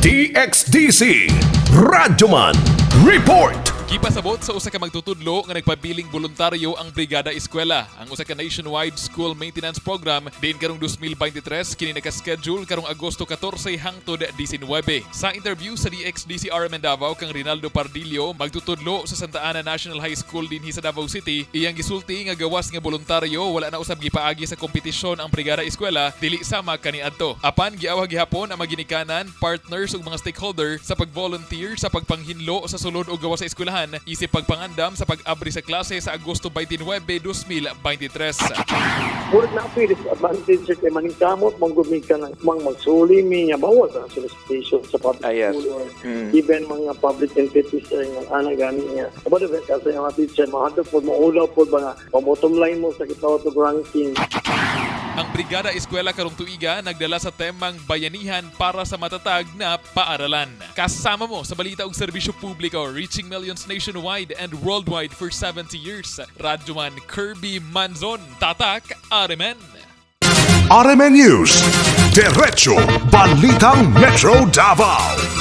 DXDC Radyoman Report. Gipasabot sa usa ka magtutudlo nga nagpabiling boluntaryo ang Brigada Eskwela, ang usa ka nationwide school maintenance program diin karong 2023 kini naka-schedule karong Agosto 14 hangtod 19. Sa interview sa DXDC RMN Davao kang Rinaldo Pardillo, magtutudlo sa Santa Ana National High School dinhi sa Davao City, iyang gisulti nga gawas nga boluntaryo, wala na usab gipaagi sa kompetisyon ang Brigada Eskwela dili sama kaniadto. Apan giawhag gihapon ang maginikanan, partners ug mga stakeholder sa pag-volunteer sa pagpanghinlo sa sulod ug gawas sa eskwelahan isip pagpangandam sa pag-abri sa klase sa Agosto 29, 2023. Murag naa poy disadvantage, sir, kay maningkamot man gud mi ka ng mang magsuli mi nga bawal sa solicitation sa public school or even mga public entities, sir, nga ana gani nga. Aba ba kasi ang mga teacher mahadlok pod, maulaw pod ba nga bottom line mo sa kitawag og ranking. Ang Brigada Eskwela karong tuiga nagdala sa temang bayanihan para sa matatag na paaralan. Kasama mo sa balita ug serbisyo publiko, reaching millions nationwide and worldwide for 70 years. Radyoman Kirby Manzon, Tatak, RMN. RMN News. Diretso Balitang Metro Davao.